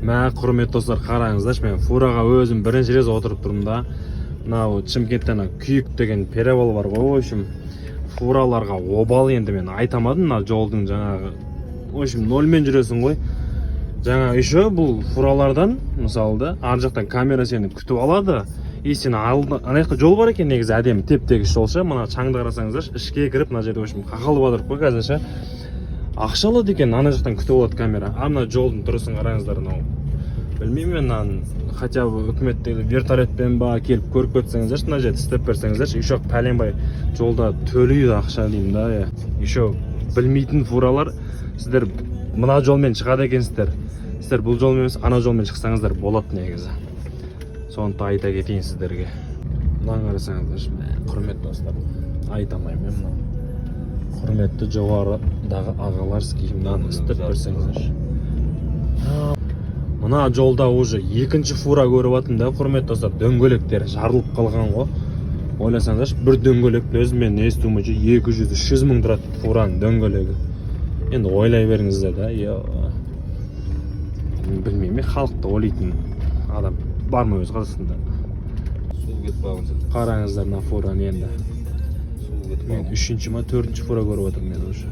Мә, құрметті достар, қараңыздаршы, мен фураға өзім бірінші рет отырып тұрмын да. Мынау Шымкентте ана Күйік деген перевал бар ғой. В общем, фураларға обал енді, мен айта алмадым. Мына жолдың жаңағы, в общем, нольмен жүресің ғой жаңа. Еще бұл фуралардан, мысалы да, ар жақтан камера сені күтіп алады. И сен алды, ана жақта жол бар екен негізі, әдемі, теп тегіс жол ше. Мына шаңды қарасаңыздаршы, ішке кіріп, мына жерде, в общем, қақалып жатырмық қой қазір ше. Ақша алады екен, ана жақтан күтіп алады камера. А мына жолдың тұрысын қараңыздар. Мынау, білмеймін мен, мынаны хотя бы үкіметтегі вертолетпен ба келіп көріп кетсеңіздерші, мына жерді істеп берсеңіздерші. Еще пәленбай жолда төлейді ақша деймін да, иә. Еще білмейтін фуралар, сіздер мына жолмен шығады екенсіздер. Сіздер бұл жолмен емес, ана жолмен шықсаңыздар болады негізі. Соны да айта кетейін сіздерге. Мынаны қарасаңыздаршы, мә, құрметті достар, айта алмаймын мен. Мынау, құрметті жоғарыдағы ағаларский, мынаны істеп берсеңіздерші. Мына жолда уже екінші фура көріп жатырмын да, құрметті достар. Дөңгелектері жарылып қалған ғой. Ойласаңыздаршы, бір дөңгелектің өзі, мен естуім бойынша, 200-300 мың тұрады фураның дөңгелегі. Енді ойлай беріңіздер да. Е, білмеймін мен, халықты ойлайтын адам бар ма өзі Қазақстанда? Су кетіп қалған сен. Қараңыздар мына фураны енді. Су кетіп Мен қалған. үшінші ма, төртінші фура көріп жатырмын мен уже.